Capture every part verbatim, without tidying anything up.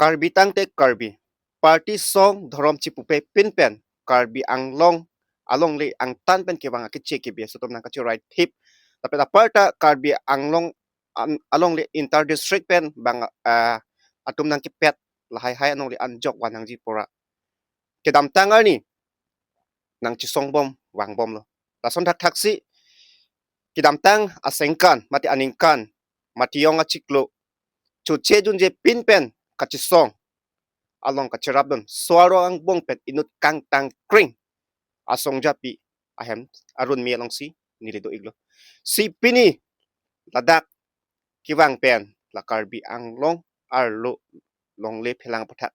Karbi tangte Karbi. Party song dhorom chipupe pin pen Karbi Anglong alongle angtan pen kevang akeche kebe aso atum nangkachirai thip. Lapen aparta Karbi Anglong an, alongle inter district pen bang, ah, atum nangkepet lahai hai alongle anjok van nangji pura. Kedamtang arni nangchisongbom vangbomlo. Lason thakthaksi kedamtang asengkan mate aningkan Matiyong achiklo choche junje pin pen kachisong along kachirapdun so-arong angbong pen inut kangtang kring asong japi ahem arun mi alongsi neli do-iklo. Si pini ladak kevang pen la Karbi Anglong arlo longle phelang aputhak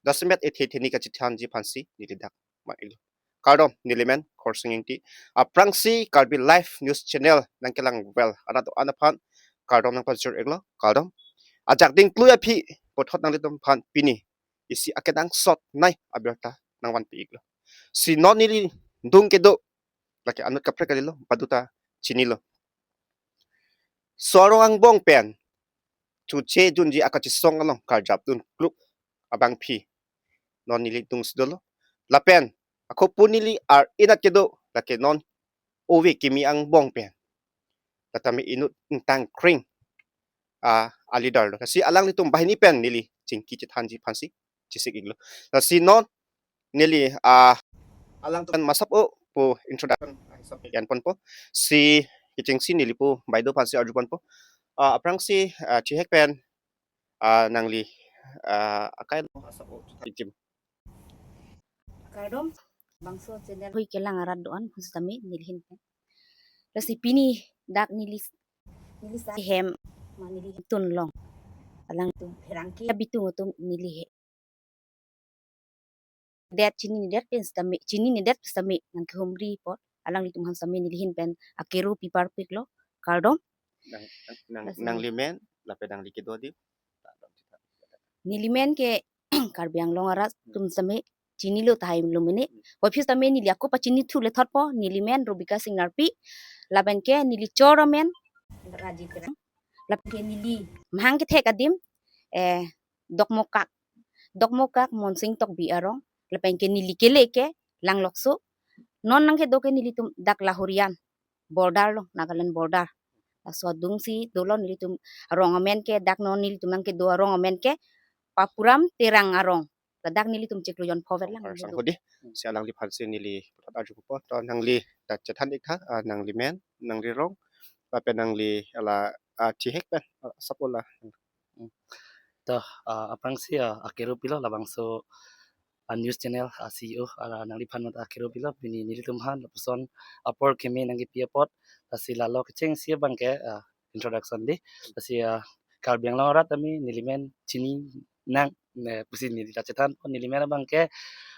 dasemet ethe theni kachethanji aphansi neli dak ma-iklo. Kardom, nelimen Khorsing Ingti. Aphrangsi Karbi Live News Channel nangkelang vel arat do-an aphan kardom nangpajir-iklo, kardom. Ajak dingklui aphi puthot nanglitum aphan pini isi akenangsot nei abirta nangvanpi-iklo. Si non neli dung kedo lake anut kaprek kalilo, baduta chinilo. So-arong angbong pen choche junji akachisong along karjapdun kluk abangpi non neli dungsi dolo. Lapen ako pu neli ar-inat kedo lake non ove kimi angbong pen latame inut ingtang kring, ah, a leader lo. Lasi alanglitum banghini pen neli chingki chethanji aphansi chesik-iklo. Lasi non neli, ah, alangtum masap-o pu introduction ahisap yan ponpo. Si kechengsi neli pu baido aphansi arju ponpo. Ah, aphrangsi, ah, chihek pen, ah, nangli, ah, akai lo asap-o. Kardom, bangso channel hui kelang arat do-an aphan sitame neli ahin pen. Lasi pini dak neli, neli sa hem ma neli hem tun long. Alangtum pherangke abitung atum neli he det, chininedet pen sitame, chininedet sitame nangkehumri apot alanglitum aphan sitame neli ahin pen akero pi parpiklo, kardom. Nang, nang, nang, Lasi nanglimen lapen nangli kedo adim. Nelimen ke Karbi Anglong arat atum sitame chinilo tahai lo mene. Puvoiphit sitame neli ako pachinithu lethotpo, nelimen Robika Singnarpi, lapen ke neli chor amen Raji Terang, lapen ke neli mahang kethek adim, eh, Dokmokak, Dokmokak Monsing Tokbi arong, lapen ke neli kele ke Langlokso. Non nangkedo ke nelitum dak Lahorijan border lo, Nagaland border. Laso adungsi dolo nelitum arong amen ke, dak non nelitum nangkedo arong amen ke Papuram Terang arong. Ladak nelitum chiklo jon phovet lang. Sar nelitum hudi, si alangliphan si neli puthot arju pupo. To nangli ta chethan-iktha, ah, nanglimen, nangli rong, lapen nangli ala, ah, chihek pen, ah, asap-o la. Hmm. To, ah, aphrangsi, ah, akero pilo labangso, ah, news channel, ah, C E O, ah, nangliphan mat akero pilo, pini nelitum aphan lapuson apor keme nangkepi apot, ah, si lalo kechengsi abangke, ah, introduction di. Lasi, ah, Karbi Anglong arat ami nelimen chini nang, ne, pusi neli ta chethanpo, nelimen abangke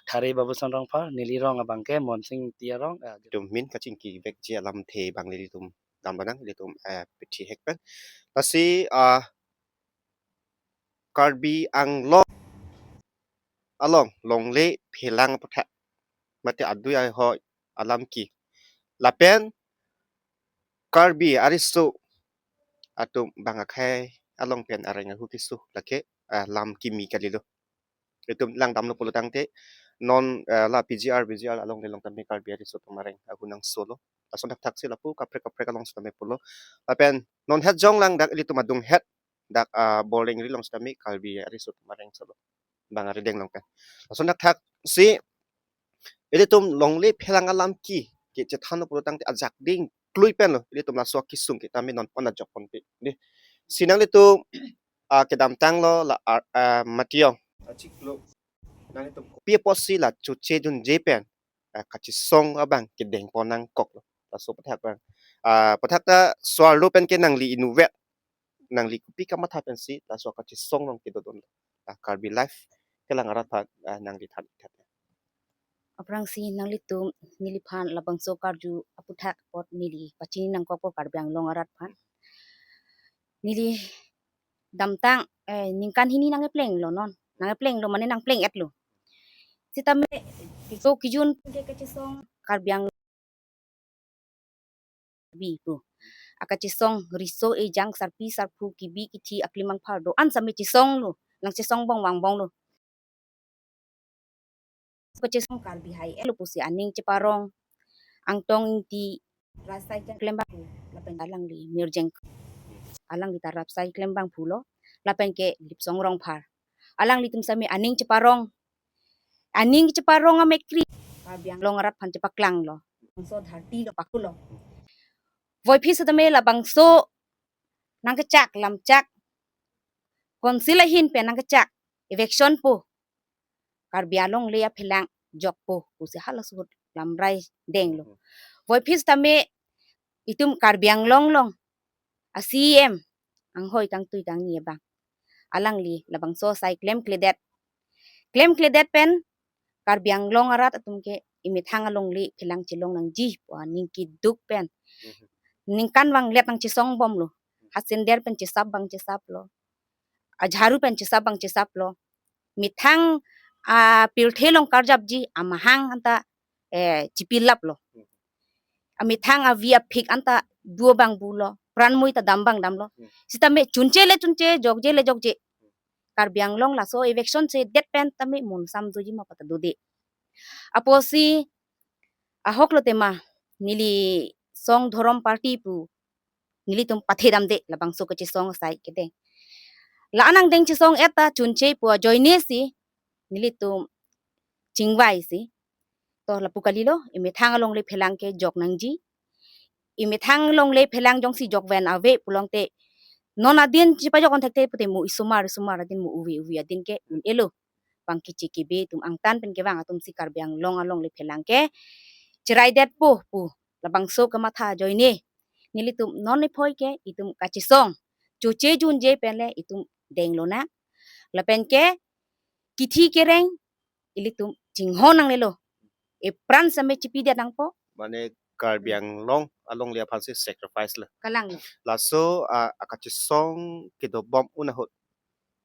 Thare Babuson Rongphar, neli rong abangke Monsing Ingti arong, ah, tum min kachingki vekji alamthe abang nelitum dam banang, nelitum, eh, pachihek pen. Lasi, ah, Karbi Anglong along longle phelang aputhak mate adui ahoi alam ke. Lapen Karbi ariso atum bang akhei along pen areng ahu keso lake, ah, lam kimi kalilo. Itum langdamlo pulo tangte non, ah, la P G R, V G R alongle long tame Karbi ariso atum areng ahu nang solo. Lason thakthaksi lapu kaprek kaprek along sitame pulo. Lapen non het jong lang dak ilitum adung het dak, ah, Borlengri along sitame Karbi ariso atum areng solo. Bang arideng long pen. Lason thakthaksi ilitum longle phelang alam ke, ke chethanlo pulo tangte ajak dingklui penlo ilitum laso akesung ke tame non pon ajok ponpe. Di. Si nanglitum, ah, kedamtang lo la ar-, ah, Matiyong achiklo. Nanglitum kopi apotsi la choche junje pen, ah, kachisong abang kedeng pon nangkoklo. Laso aputhak abang. Ah, aputhak ta so-arlo pen ke nangli inutvet, nangli kopi kamatha pensi laso kachisong along kedodunlo. Ah, Karbi Live kelang arat aphan, ah, nangli than-iktha. Aphrangsi nanglitum neliphan labangso karju aputhak apot neli pachini nangkokpo Karbi Anglong arat aphan. Neli damtang, eh, ningkan hini nangkeplenglo non. Nangkeplenglo mane nangpleng-etlo. Sitame so kejun ke kachisong Karbi Anglong bi pu. Akachisong riso ejang sarpi sarpo kebi kethe aklimang phar do-an sitame chisonglo. nangchesong bom vangbomlo. Kachesong Karbi hai-et lo pusi aning cheparong, Angtong Ingti, Rai Sai Klembang, lapen alangli Mirjeng, alangli ta Rai Sai Klembang pulo, lapen ke Lipsong Rongphar. Alanglitum sitame aning cheparong, aning cheparong amekkri, Karbi Anglong arat aphan chepaklanglo. Bangso dharti lo pakulo. Voiphit sitame labangso nangkechak lamchak, council ahin pen nangkechak eviction po, Karbi Anglong le aphelang jokpo pusi halaso ahut lamrai denglo. Voiphit sitame itum Karbi Anglong along a-C E M anghoi kangtui kangni abang, alangli labangso asai klemkledet, klemkledet pen Karbi Anglong arat atum ke emethang alongle phelang chelong nangji pu aning keduk pen, ningkan vanglet nangchesong bomlo. Hasinder pen chesap bang chesaplo, ajharu pen chesap bang chesaplo. Methang apirthe along karjapji amahang anta, eh, chipilaplo. Amethang avi aphik anta duo bang bulo, pran mui ta dam bang damlo. Sitame chunche le chunche, jokje le jokje, Karbi Anglong laso eviction chedet pen tame monsam doji ma pata dode. Apotsi ahok lo tema, neli song dhorom party pu nelitum pathedamde labangso kachesong asai kedeng. La anang deng chesong-et ta chunche pu ajoine si nelitum chingvaisi. To lapu kalilo, emethang alongle phelang ke jok nangji. Emethang alongle phelang jongsi jokven ave pulote, non adin chepajok-on thekte pute mo isomar isomar adin, mo uvi uvi adin ke un-elo. Bang kichi kibi atum, angtan pen kevang atum si Karbi Anglong alongle phelang ke cheraidetpo pu labangso kematha ajoine nelitum non niphoi ke itum kachesong choche junje pen le itum denglonang. Lapen ke kithi kereng ilitum chinghon nanglelo. Epran sitame chipidet nangpo. Mane Karbi Anglong alongle aphansi sacrifice lo. Kalanglo. Laso, ah, akachesong kedobom un ahut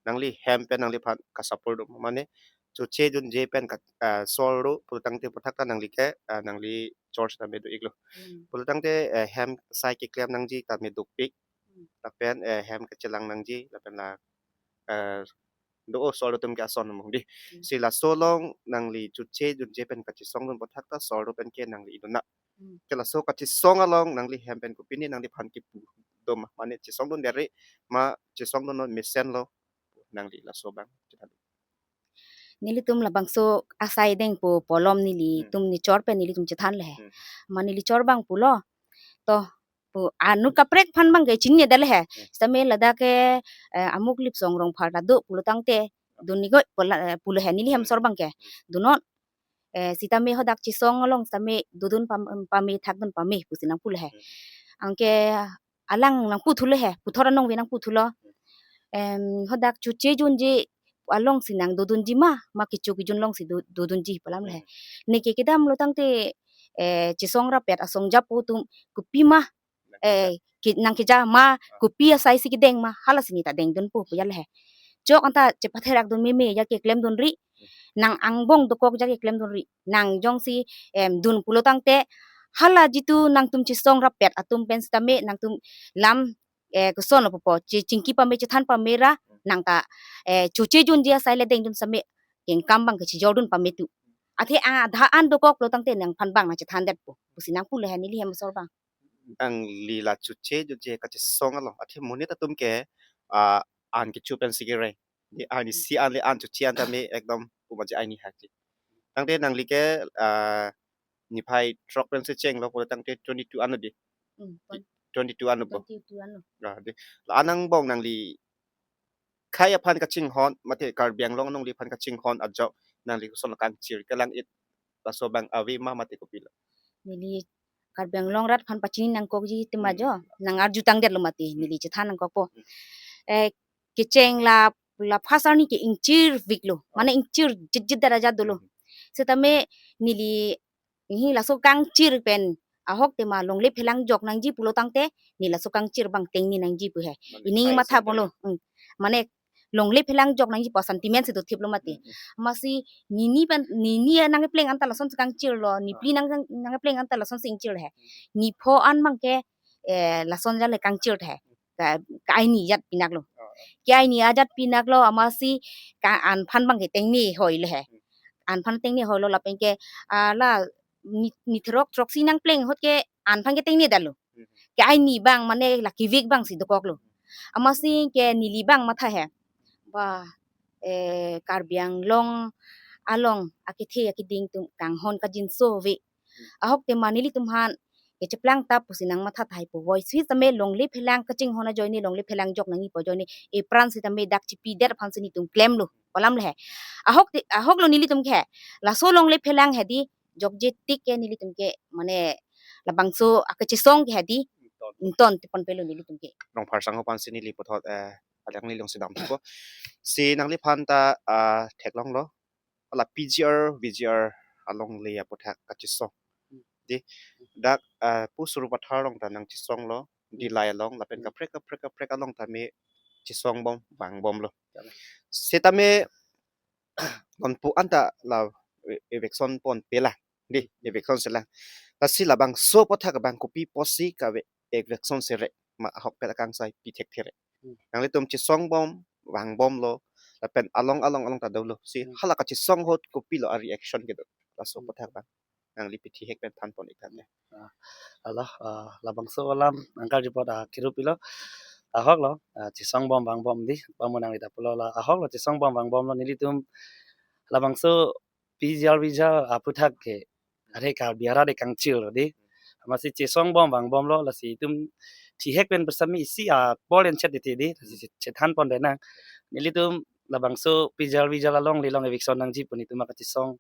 nangli hem pen nangliphan ka-support do, mane choche junje pen ka, ah, sol do pulotangte aphuthak ta nangli ke, ah, nangli church tame do-iklo. Hmm. Pulotangte, eh, hem asai keklem nangji tame dopik. Hmm. Lapen, eh, hem kachelang nangji lapen la, eh, do-o sol atum ke ason mung di. Hmm. Si laso along nangli choche junje pen kachesongdun aphuthak ta sol do pen ke nangli idun na. Hmm. Ke laso kachesong along nangli hem pen kopine nangliphan kipu do ma, mane chesongdun dere ma, chesongdun non mesenlo, nangli laso abang chethan. Nelitum labangso asai dengpo pu alom neli, hmm, tum nelichor pen nelitum chethan le he. Hmm. Ma nelichor abang pulo. To pu anut kaprek aphan abang ke chinine dale he. Hmm. Sitame ladak ke, eh, amuk Lipsong Rongphar ta do pulotangte dun-ikoi pula, eh, pulo he neli hem, hmm, sor abang ke. Hmm. Dunnon, eh, sitame hadak chesong along sitame dodun pam-, pame thakdun pame pusi nangpulo he. Hmm. Anke alang nangputhulo he, puthot anong ve nangputhulo. Em, hadak choche junje alongsi nangdodunji ma, ma kecho kejun alongsi do-, dodunji pu alam le he. Hmm. Neke kedam lotangte, eh, chesong rappet asong japo atum kopima, eh, ke-, nangkeja ma, kopi asai si kedeng ma, halasi neta dengdunpo pu ya le he. Chok anta chepatherakdun meme, ja keklemdunri. Nang angbong dokok ja keklemdunri. Nang jongsi, em, dun pulotangte, hala jitu nangtum chesong rappet atum pen sitame nangtum lam, eh, koson lo pupo, che-, chingki pame chethan pame ra, nang ta, eh, choche junje asai le dengdun sitame, kengkam abang kechijordun pame tu. Athe adha an dokok lotangte nangphan abang nangchethandetpo pusi nangpulo he neli hem sor abang. Nangli la choche junje kachesong along, athe monit atum ke, ah, an kecho pensi kereng. Di, ah, ni, hmm, si an le an choche an tame ekdom pu maji aini hakji. Tangte nangli ke, ah, niphai throk pensi chenglo pulotangte twenty-two an lo di. Hmm, twen-, twenty-two an lo po. Twenty-two an lo. Ah, di. La anang angbong nangli khei aphan kachinghon, mate Karbi Anglong alongle aphan kachinghon ajok nangli koson kangchir kelang-it, laso abang ave ma mate kopilo? Neli Karbi Anglong arat aphan pachini nangkokji tema, hmm, jo, nang arjutangdetlo mate, hmm, neli chethan nangkokpo. Hmm. Eh, kecheng la, la first arni ke ingchirviklo, mane ingchir jitjit dara jat dolo. Hmm. Sitame neli, ihi, laso kangchir pen ahok tema longle phelang jok nangji pulotangte, ne laso kangchir abang tengne nangji pu he. Mane ining khei matha center bolo, ya? Hmm. Mane longle phelang jok nangji pu sentiment si dothiplo mati. Hmm, hmm. Amatsi nini pen, nini nangkepleng anta lasonsi kangchirlo, ah, nipli nang, nangkepleng anta lasonsi ingchir he. Hmm. Nipho an abang ke, eh, lason jale kangchir he. ka, ka-aini ajat pinaklo. Oh. Ke-aini ajat pinaklo amatsi ka-anphan abang ke tengne hoi le he. Hmm. Anphan tengne hoilo lapen ke, ah, la ni, ni throk throksi nangpleng ahut ke anphan ke tengne detlo. Hmm. Ke-aini abang mane la kevek abangsi dokoklo. Amatsi ke neli abang matha he. Ba, eh, Karbi Anglong along akethe akeding atum kanghon kangjinso ave. Ahok tema nelitum aphan kecheplang tap pusi nangmatha tahai po. Voice sitame longle phelang kachinghon ajoine, longle phelang jok nangji pu ajoine, epran sitame dak chipidet aphansi netum klemlo, kolam le he. Ahok te, ahoklo nelitum ke. Laso longle phelang he di jokje tik ke nelitum ke mane labangso akechesong ke he di ington. Ington tipon pelo nelitum ke. Rongphar sangho aphansi neli puthot, eh, alangli alongsi damthupo. Si nangliphan ta, ah, theklonglo. Hala P G R, V G R alongle aputhak kachesong. Hmm. Di, dak, ah, Pu Sarupathar along ta nangchesonglo, Hmm. Dillai along, lapen Hmm. kaprek, kaprek, kaprek along tame chesongbom, vangbomlo. Kaprek. Sitame, nonpu anta la e-, eviction ponpe lang. Di, eviction selang. Lasi labangso aputhak abang kopi apotsi kave eviction sere ma ahokpet akangsai pi thekthe re. Hmm. Nanglitum chesongbom, vangbomlo, lapen along along along ta dolo. Si Hmm. hala kachesong ahut kopilo a-reaction kedo. Laso Hmm. aputhak abang nangli pithihek pen thanpon ik than le. Ah, alo, ah, labangso alam angkar jipot, ah, kirup ilo. Ahoklo, ah, chesongbom vangbom di, pamunang ita pulo la, ahoklo chesongbom vangbomlo nelitum labangso P G R V G R aputhak ke, are Karbi arat de kangchil di. Amatsi chesongbom vangbomlo lasi itum thihek pen bersami isi apor enchet iti di, lasi che-, chethanpon denang. Nelitum labangso P G R V G R alongle along eviction nangji pu netum akachesong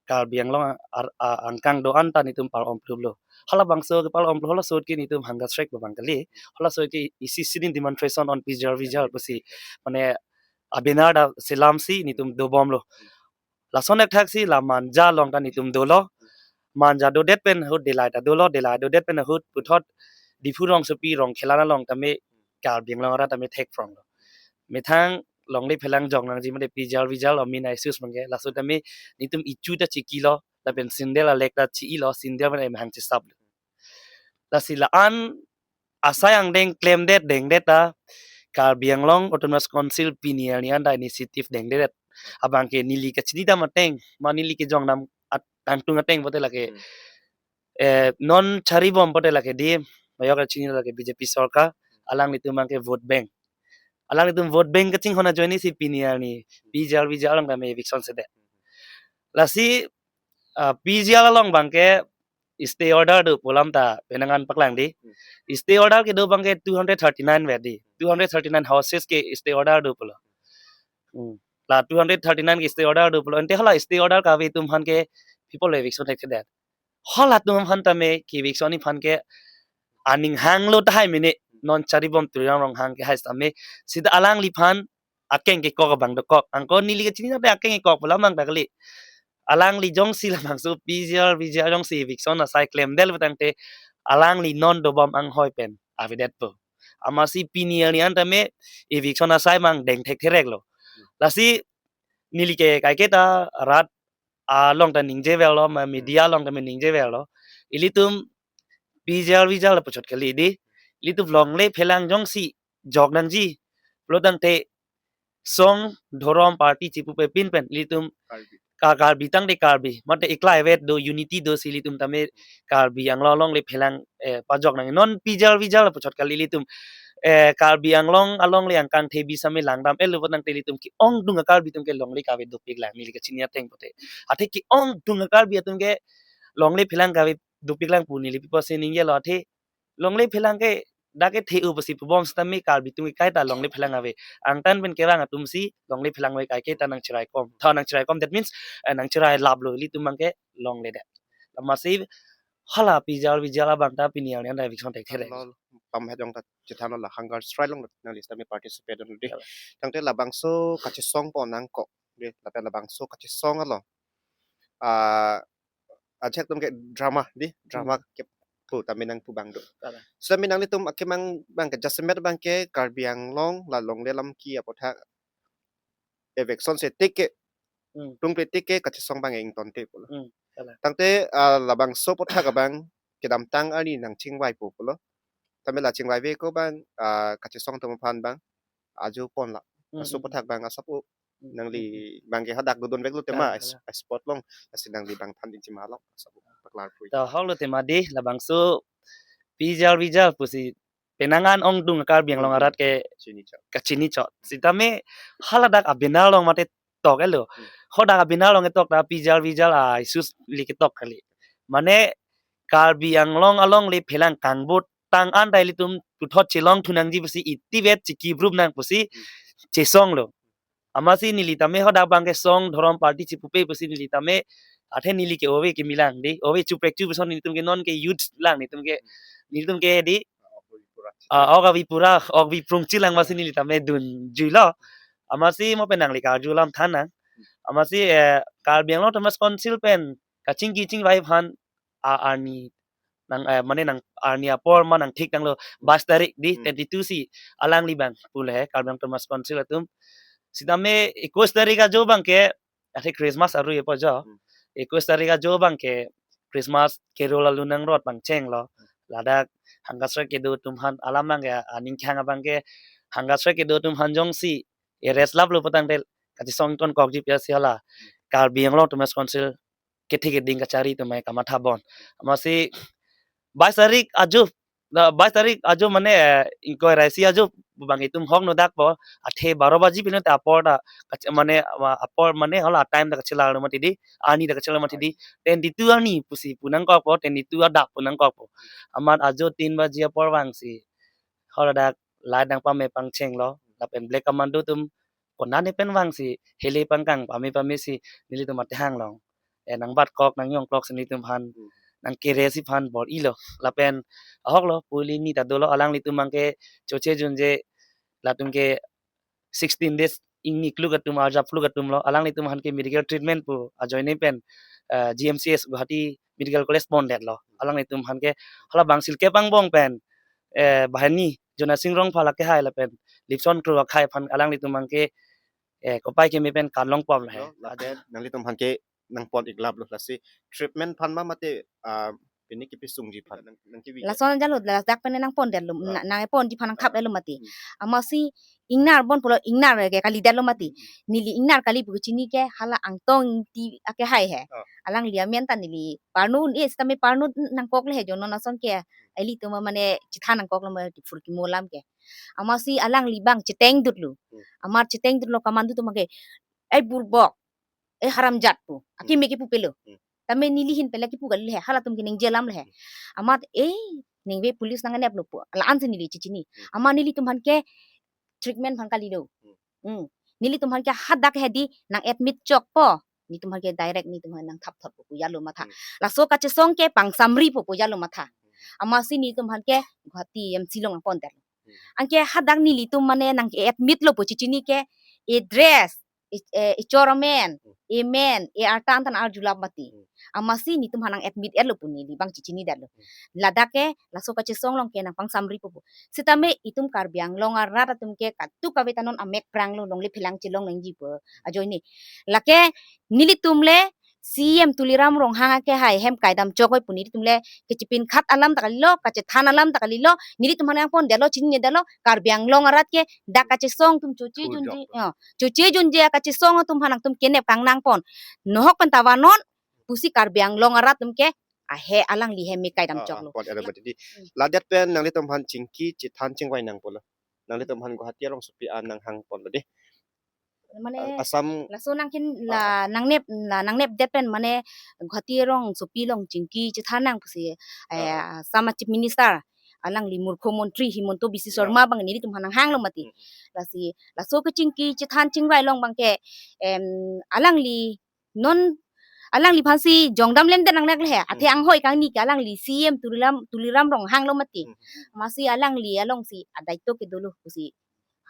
Karbi Anglong ar-, a-, angkang do-an ta netum par-ompluplo. Halabangso ke par-ompluplo, hala ahut ke netum hunger strike abang kali. Hala ahut ke isi sitting demonstration on P G R V G R pusi, mane a-banner ta selamsi netum dobomlo. Lason ekthaksi la Manja along ta netum dolo. Manja dodet pen ahut Dillai ta dolo, Dillai dodet pen ahut puthot Diphu rongsopi Rongkhelan along tame Karbi Anglong arat tame thekpronglo. Methang longle phelang jok nangji mate P G R V G R lo, main issues abang ke, laso tame netum ichu ta chikilo, lapen sandal alek ta chi-ilo, sandal pen emhang chesaplo. Lasi la-an asai angdeng klemdet dengdet ta Karbi Anglong Autonomous Council pini arni anta initiative dengdet abang ke neli kachini dam ateng, ma neli kejong dam at-, tangtung ateng pulote lake, Hmm. eh, non charibom pulote lake di, mayok kachini lake B J P sorkar, alanglitum abang ke vote bank. Alanglitum vote bank kachinghon ajoine si pini arni P G R V G R along tame eviction sedet. Lasi, ah, P G R along abang ke stay order do pu alam ta penang an paklang di. Hmm. Stay order kedo abang ke two hundred thirty-nine vet di. Two hundred thirty-nine houses ke stay order do pulo. Hmm. La two hundred thirty-nine ke stay order do pulo. Ante hala stay order kave atum aphan ke people eviction thekthedet. Halatum aphan tame ke eviction aphan ke aning hanglo tahai mene, non charibom Tuliram Ronghang ke hai tame. Sita alangliphan akeng kekok abang dokok. Anke neli kachini tangte akeng kekok pu alam abang ta kali. Alangli jongsi labangso P G R V G R jongsi eviction asai klemdet putangte alangli non dobom anghoi pen avedetpo. Amatsi pini arni anta me eviction asai abang deng thekthereklo. Lasi neli ke kaiketa rat along ta ningjeverlo, ma media along ta me ningjeverlo. Ilitum P G R V G R la puchot kali di. Ilitum longle phelang jongsi jok nangji pulotangte song, dhorom, party chipupe pinpen ilitum Karbi. Ka-, Karbi tangte Karbi. Mate iklai vet do, unity do si ilitum tame Karbi Anglong longle phelang, eh, pajok nang. Non P G R V G R la puchot kali ilitum. Eh, Karbi Anglong alongle angkang thebi same langdam-etlo pulotangte ilitum ke-ongdung a-Karbi atum ke longle kave dopik lang neli kachini ateng pulote. Athe ke-ongdung a-Karbi atum ke longle phelang kave dopik lang pu neli pipo si ningjelo athe longle phelang ke dak kethe-o pusi pubom sitame Karbi atum ke kaita longle phelang ave. Angtan pen kevang atum si longle phelang ave, kaiketa nangcheraikom. Tha nangcheraikom, that means, eh, nangcherai laplo ilitum abang ke longledet. Amatsi hala P G R V G R abang ta pini arni anta eviction thekthere. Lo, pam hajong ta chethanlo la hunger strike along nangli sitame participate dun di. Ya. Tangte labangso kachesong pon nangkok. Di, lapen labangso kachesong along. Ah, ajak atum ke drama di, drama Hmm. ke pu tame nangpu abang do. Kalang. Sitame nanglitum akemang abang ke jasemet abang ke Karbi Anglong la longle lamki aputhak eviction se tik ke, Hmm. tung pe tik ke kachesong abang ingtonte pulo. Hmm. Kalang. Tangte, ah, labangso aputhak abang kedamtang arni nangchingvaipo pulo. Tame la chingvai ave ko bang, ah, kachesong atum aphan bang ajo pon la. Hmm, aso hmm. Pathak bang asap o. Hmm. Nangli bang ke hadak dodun veklo tema. Kalang, es-, kalang. Spot along, lasi nangli bang than ding chima along asap o paklar pui. To holo tema di labangso pijal vijal pusi penang an ongdung Karbi Anglong, hmm, arat ke chini chot. Kachini chot. Sitame haladak abenar along mate tok elo. Hmm. Hadak abenar along ketok ta pijal vijal a issues le ketok kali. Mane Karbi Anglong along le phelang kangbut tang an ta ilitum puthot chelong thu nangji pusi itivet chikibrup nang pusi, hmm, chesong lo. Amatsi neli tame hadak bang ke song dhorom party chipupe pusi neli tame, athe neli ke ove kemelang di, ove chuprek chu puson nelitum ke non ke youth lang nelitum ke, nelitum ke di, ah, ok avi pura, ok avi prung chilang amatsi neli tame dunjui lo. Amatsi mo pen nangli karju alam than nang. Amatsi, eh, Karbi Anglong Autonomous Council pen kachingki chingvai aphan a arni nang, eh, mane nang arni apor ma nangthik tanglo, hmm, bais tarik di, hmm, twenty-two si alangli bang pule he Karbi Anglong Autonomous Council atum. Sitame ekuis tarik ajo bang ke, athe Christmas arui apo jo. Hmm. Ekuis tarik ajo bang ke Christmas carol alun nangrot bang chenglo. Hmm. Ladak hangkasre kedo atum aphan alam bang ke, aning khang abang ke hangkasre kedo atum aphan jongsi arrest lap lo putangte kachesong ingtonkokji pi asi hala. Hmm. Karbi Anglong Autonomous Council kethe keding kachari atum mai kamatha bon. Amatsi bais tarik ajo, na bais tarik ajo mane, eh, ingkoi ra isi ajo bang itum hok nodak po, athe baro baji pinot apor ta kach-, mane, ah, apor mane hala time ta kachela lo mati di, arni ta kachela mati di, twenty-two arni pusi pu nangkok po, twenty-two adap pu nangkok po. Amat ajo tin baji apor vangsi haladak light nangpame pangchenglo, lapen black commando atum konane pen vangsi hele pangkang pame pame si nelitum atehang along, eh, nangbat kok nangyong klok si nelitum aphan, hmm, nangkere si aphan bor-ilo. Lapen ahok lo, puli ni ta dolo, alanglitum bang ke choche junje latum ke sixteen days ingni kluk atum, arjap kluk atum lo, alanglitum aphan ke medical treatment pu ajoine pen, eh, G M C H Guwahati Medical College pondetlo. Alanglitum aphan ke hala bang silke pangbong pen, eh, banghini Jonasing Rongphar lake hai lapen Lipson Kro akhai aphan alanglitum bang ke, eh, kopai keme pen kanlong pom lo he. Lo, lapen nanglitum aphan ke nangpon iklap lo, lasi treatment aphan ma mate, ah, pini kipi sungji aphan nang, nangkevi. Lason jalo, ladak pen nangpondetlo, ah, na, nangponji aphan nangthap, ah, detlo mati. Hmm. Amatsi ingnar bon pulo, ingnar ke kalidetlo mati. Hmm. Neli ingnar kali pu kachini ke hala Angtong Ingti akehai he. Ah. Alangli amen ta neli parno un-e sitame parno nangkok le he jo non ason ke. Ilitum mane chethan nangkok lo mati phurkimo alam ke. Amatsi alangli bang chetengdutlo. Hmm. Amat chetengdutlo, commando atum ke, "Ei burbok, ei haramjat," pu. Hmm. Akeme kepu pelo. Hmm. Tame neli ahin pen le kipu kali le he, halatum ke ningje alam le he. Hmm. Amat, eh, ningve police nangneplo pu, la-an si neli chechini. Hmm. Amat nelitum aphan ke treatment aphan kalilo. Hmm. Hmm. Nelitum aphan ke hadak he di nang-admit chokpo. Nelitum aphan ke direct nelitum aphan nangthap thotpo pu jalo matha. Hmm. Laso kachesong ke pangsamripo pu jalo matha. Hmm. Amatsi nelitum aphan ke Guwahati M C along nangpondetlo. Hmm. Anke hadak nelitum mane nang-admit lo pu chechini ke e-dress, e, eh, echor amen, hmm, emen, e-arta an ta nang-arjulap mati. Hmm. Amatsi nelitum aphan nang-admit etlo pu neli bang chechinidetlo. Hmm. Ladak ke laso kachesong along ke nangpangsamripo pu. Sitame itum Karbi Anglong arat atum ke kadokave ta non amek pranglo, longle phelang chelong nangji pu ajoine. Lake nelitum le C E M Tuliram Ronghang akehai ahem kaidam chok oi pu nelitum le kachepin khat alam ta kalilo, kachethan alam ta kalilo, nelitum aphan nangpondetlo, chininedetlo, Karbi Anglong arat ke dak kachesong atum choche, hmm, junji, oh, choche junji akachesong atum aphan nangtum kenep kangnangpon. Nohok pen ta vanon pusi Karbi Anglong arat atum ke ahe alangli ahem kaidam, ah, choklo. Ah, pon ero la-, mati di. Hmm. Ladak pen nanglitum aphan chingki chethan chingvai nangpo lo. Nanglitum aphan Guwahati arongsopi an nanghangponlo di. Mane, ah, Assam, laso nangkin, ah, la, ah, nangnep, la nangnepdet pen mane Guwahati arongsopi along chingki chethan nang pusi, eh, ah, ah, Assam Chief Minister alangli murkho montri Himanta Biswa, ya, Sarma bang nelitum aphan nanghanglo mati. Hmm. Lasi laso kachingki chethan chingvai along bang ke, em, alangli non alangli aphansi jongdam lemdet nangnekle he. Athe, hmm, anghoi kangni ke alangli C E M Tuliram, Tuliram Ronghang lo mati. Hmm. Amatsi alangli alongsi adaito ke dolo pusi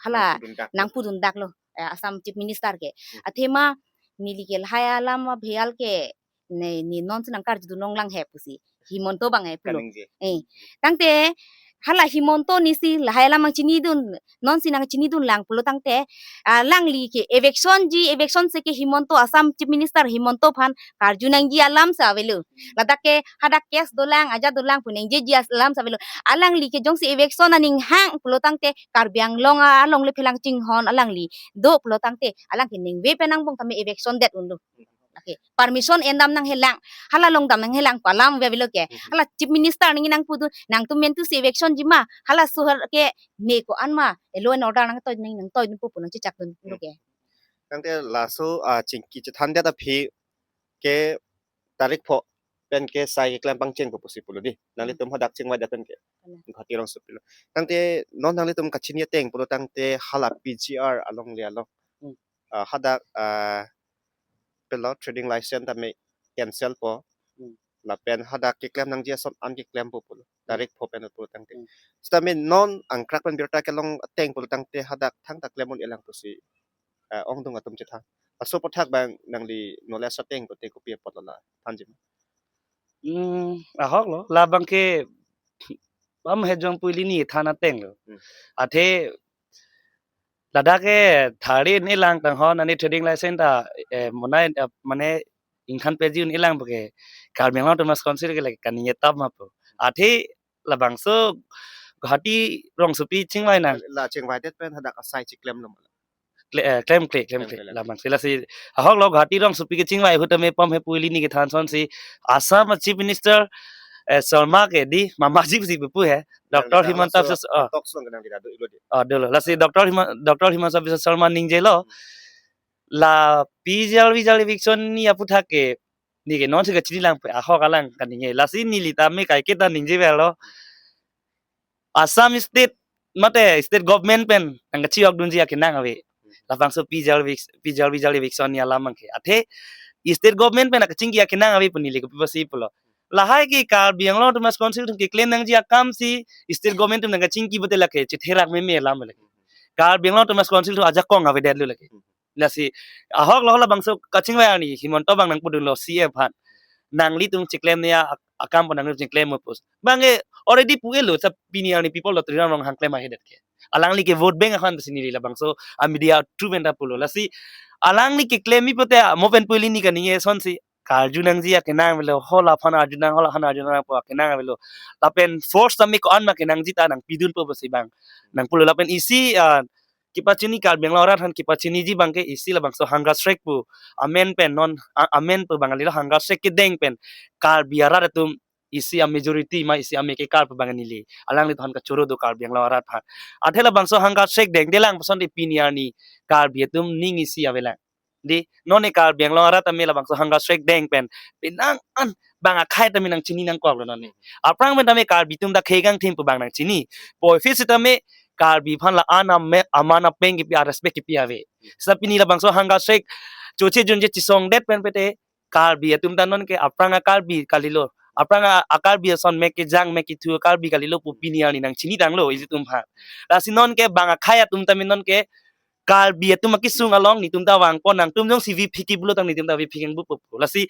hala nangpudundak lo, nangpudundaklo, eh, Assam Chief Minister ke. Hmm. Athema neli ke lahai alam abheyal ke ne, ne non si nangkarjudun longlang he pusi Himanta bang he pulo. Kaningje. Eh, tangte hala Himanta nisi lahai alam nangchinidun, nonsi nangchinidun lang pulo tangte, ah, alangli ke eviction ji, eviction si ke Himanta, Assam Chief Minister Himanta aphan karju nangji alam si avelo. Ladak ke hadak case dolang, ajat dolang pu nangji ji alam si avelo. Alangli ke jongsi eviction aning hang pulo tangte Karbi Anglong alongle phelang chinghon alangli do pulo tangte alang ke ningve pen angbong tame eviction det unlo. Okay. Permission endam nanghelang, hala longdam nanghelang pu alam ave avelo ke. Mhm. Hala Chief Minister ningje nangpudun, nangtum mentu si eviction ji ma, hala suhar ke ne ko-an ma, law and order nangtoi ning nangtoidun pu pu nangchechakdun lo ke. Tangte laso, ah, chingki chethandet aphi ke tarik pho pen ke sai keklem pangcheng pu pusi pulo dei. Nanglitum hadak chingvaidet pen ke. Kalang. Guwahati rongsopi lo. Tangte non nanglitum kachini ateng pulo tangte hala P G R alongle along. Hmm. Ah, hadak, ah, pelo trading license tame cancel po. Hmm. Lapen hadak keklem nangji ason an keklempo pulo. Hmm. Tarik pho pen pulo tangte. Hmm. Sitame non angkrak pen birta kelong ateng pulo tangte hadak thangta klem un-e lang pusi, eh, ongdung atum chethan. Laso aphuthak abang nangli knowledge ateng pute kopi apot lo la thanji ma? Hmm, ahok lo, labang ke bam hejong pu ili ne than ateng lo. Hmm. Athe ladak ke thari ne lang tang hon ani trading license ta, eh, monai, eh, mane ingthan peji un-e lang pu ke Karbi Anglong Autonomous Council ke lake kaningje tap ma pu. Athe labangso Guwahati rongsopi chingvai nang. La chingvaidet pen hadak asai chiklem lo ma? Kle-, eh, klemkle, klemkle. Klemkle, klemkle. Labangsi lasi ahok lo Guwahati rongsopi kechingvai ahut tame pom he pu ili ne kethan asonsi Assam Chief Minister, eh, Sharma ke dei, Mamaji pusi pu he. Doctor Himanta Biswa, oh. Talks along kenang dei, do ilo dei. Oh, dolo. Lasi Doctor Hima-, Doctor Himanta Biswa Sharma ningjelo. Hmm. La P G R V G R eviction ni aphuthak ke, ne ke nonsi kachini lang pu ahok alang kaningje. Lasi neli tame kaike ta ningje avelo. Assam State mate State Government pen nangkachihokdunji akenang ave. Labangso P G R V, P G R V G R eviction ni alam abang ke. Athe State Government pen nangkachingki akenang ave pu neli kopi pusi pulo. Lahai ke Karbi Anglong Autonomous Council atum keklem nangji akam si State Government atum nangkachingki pute lake chetherak meme alam lake. Karbi Anglong Autonomous Council atum ajakong avedet lo lake. Lasi ahok lo labangso kachingvai arni Himanta abang nangpudunlo C M aphan, nanglitum chiklemji a-, akam pu nangtum chiklem mo pu. Bang ke already pu-e lo, sa pini arni people lottery Ronghang klem ahedet ke. Alangli ke vote bank ahan pusi neli labangso a media through pen ta pulo. Lasi alangli keklem mi pute mo pen pu ili ne kaningje asonsi karju nangji akenang avelo, hala aphan arju nang, hala aphan arju nang pu akenang avelo. Lapen force tame ko-an ma kenangji ta nangpidunpo pusi bang nangpulo. Lapen isi, ah, kepachini Karbi Anglong arat aphan kepachiniji abang ke isi labangso hunger strike pu amen pen non, a-, amen pu abang kalilo, hunger strike kedeng pen Karbi arat atum isi a majority ma isi ame kekar pu abang neli alanglitum aphan kachoro do Karbi Anglong arat aphan. Athe labangso hunger strike dengdelang pu asonte pini arni Karbi atum ning isi avelang. Dei, non ne Karbi Anglong arat tame labangso hunger strike deng pen penang an bang akhei tame nangchini nangkoklo non ne. Aphrang pen tame Karbi atum ta khei kangthim pu abang nangchini. Puvoiphit sitame Karbi aphan la-an ame-, aman apeng kipi, a respect kipi ave. Sita pini labangso hunger strike choche junche chisongdet pen pute Karbi atum ta non ke aphrang a Karbi kalilo. Aphrang a, a Karbi ason mek kejang mek kethu a Karbi kalilo pu pini arni nangchini tanglo isi atum aphan. Lasi non ke bang akhei atum tame non ke Karbi atum akesung along netum ta vangpo, nangtum jongsi vi phiki pulo tang netum ta vi phiki nangpo pu. Lasi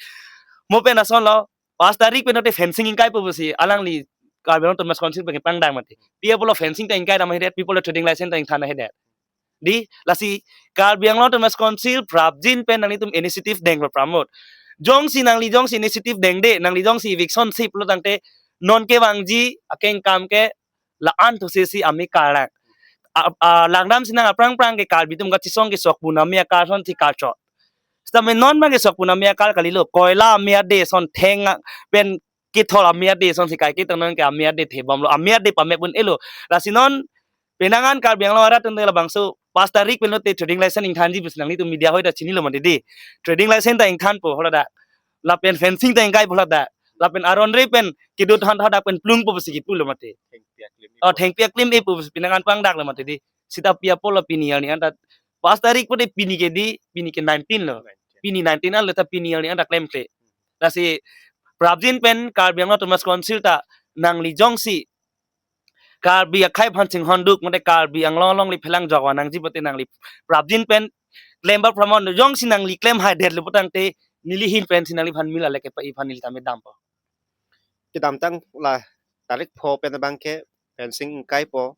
mo pen asonlo, pas tarik pen note fencing ingkaipo pusi alangli Karbi Anglong Autonomous Council pen pangdang mati. Pi apotlo fencing ta ingkai dam ahedet, pi apotlo trading license ta ingthan ahedet. Dei, lasi Karbi Anglong Autonomous Council prapjin pen nanglitum initiative deng lo pramot. Jongsi nangli jongsi initiative dengde, nangli jongsi eviction si pulo tangte non kevangji akeng kam ke la-an thusesi ame karlang. A, a, langdam sinang aphrang phrang ke Karbi atum kachisong kesok pu name akar asonsi karchot. Sitame non abang kesok pu name akar kalilo, koila ame ade ason theng a, pen kethor ame ade asonsi kaike tang non ke ame ade thebomlo, ame ade pame pun-elo. Lasi non penang an Karbi Anglong arat atum labangso pas tarik pen note trading license ingthanji pusi nanglitum media hoi ta chinilo mati dei. Trading license ta ingthanpo holadak. Lapen fencing ta ingkaipo holadak. Lapen aron re pen kedo than thadak pen plungpo pusi kipulo mati. Thengpi aklim. Oh, thengpi aklim-e pu pusi penang an pangdaklo mati dei. Sita pi apotlo pini arni anta pas tarik pute pini ke dei, pini ke nineteen lo. Pini nineteen an lo ta pini arni anta klemkle. Lasi prapjin pen Karbi Anglong Autonomous Council ta nangli jongsi Karbi akhei aphan chinghonduk mate Karbi Anglong alongle phelang jokva nangji pute nangli prapjin pen klemba pramot jongsi nangli klem haidetlo pu tangte neli ahin pensi nangliphan mila leke pa iphan neli tame dampo. Kedamtang la tarik pho pen abang ke fencing ingkaipo,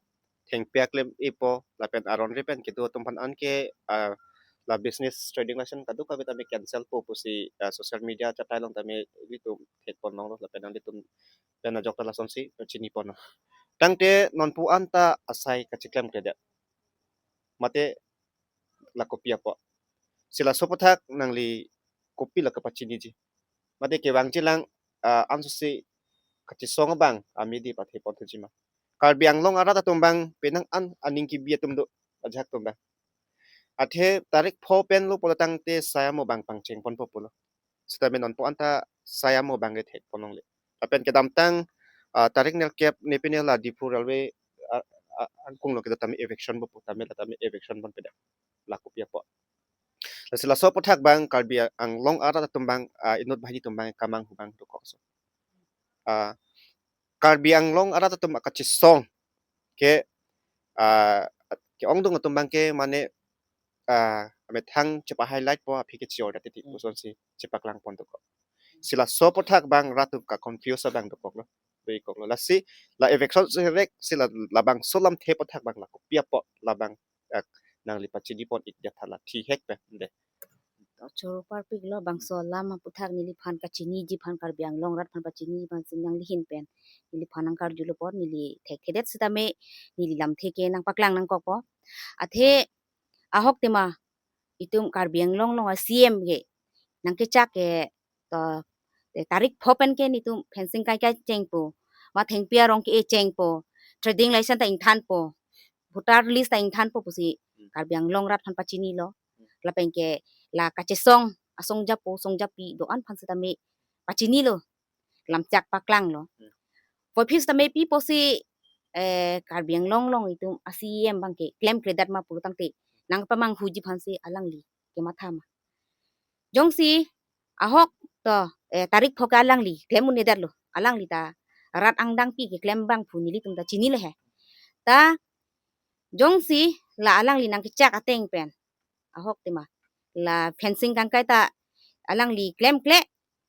thengpi aklem-ipo, lapen aron re pen kedo atum aphan anke, ah, la business trading license kadokave tame cancel po pusi, ah, social media chatai along tame ilitum thekpon longlo lapen nanglitum pen ajok ta lasonsi pachini ponlo. Tangte nonpu anta asai kachiklemkledet. Mate la kopi apot. Si laso aputhak nangli kopi la kapachiniji. Mate kevangji lang, ah, ansose kachesong abang amidi pathe pon thuji ma. Karbi Anglong arat atum abang penang an aning kebi atum do ajahak atum abang. Athe tarik pho pen lo pulo tangte sai amo abang pangcheng ponpo pulo. Sitame nonpu anta sai amo abang ke thekpon longle. Lapen kedamtang, ah, tarik nerkep ne pine la Diphu railway, ah, ah, angkung lo kedo tame eviction bo pu tame la tame eviction ponpedet. La kopi apot. Lasi laso aputhak abang Karbi Anglong arat atum abang, ah, inut banghini atum abang kamanghu abang dokok so. Ah, Karbi Anglong arat atum akachesong ke, ah, ke-ongdung atum abang ke mane, ah, amethang chepa-highlight po aphi ke chior titi, hmm, pusonsi chepaklang pon dokok. Si laso aputhak abang rat atum ka-confuse abang dokoklo. Dokoklo. Lasi la eviction serek si la labangso alamthe aputhak abang la kopi apot labang, eh, nangli pachini pon-ikdet tha la thihek pen de. To choro parpiklo bangso alam aputhak neliphan kachiniji aphan Karbi Anglong arat aphan pachiniji aphan si nangli ahin pen neliphan nangkarjulo apot neli thekthedet sitame neli lamthe ke nangpaklang nangkokpo. Athe ahok tema itum Karbi Anglong along a-C M ke nangkechak ke to, eh, tarik pho pen ke netum fencing kaikai chengpo, ma thengpi arong ke-e chengpo, trading license ta ingthanpo, voter list ta ingthanpo pusi, hmm, Karbi Anglong arat aphan pachinilo. Hmm. Lapen ke la kachesong asong japo song japi do-an aphan sitame pachinilo. Lamchak paklanglo. Hmm. Puvoiphit sitame pi pusi, eh, Karbi Anglong along itum a-C M abang ke klemkledet ma pulo tangte nangpamanghuji aphansi alangli kematha ma. Jongsi ahok to, eh, tarik pho ke alangli klem un-edetlo. Alangli ta rat angdengpi keklem abang pu nelitum ta chinilo he. Ta jongsi la alangli nangkechak ateng pen ahok tema la fencing kangkai ta alangli klemkle,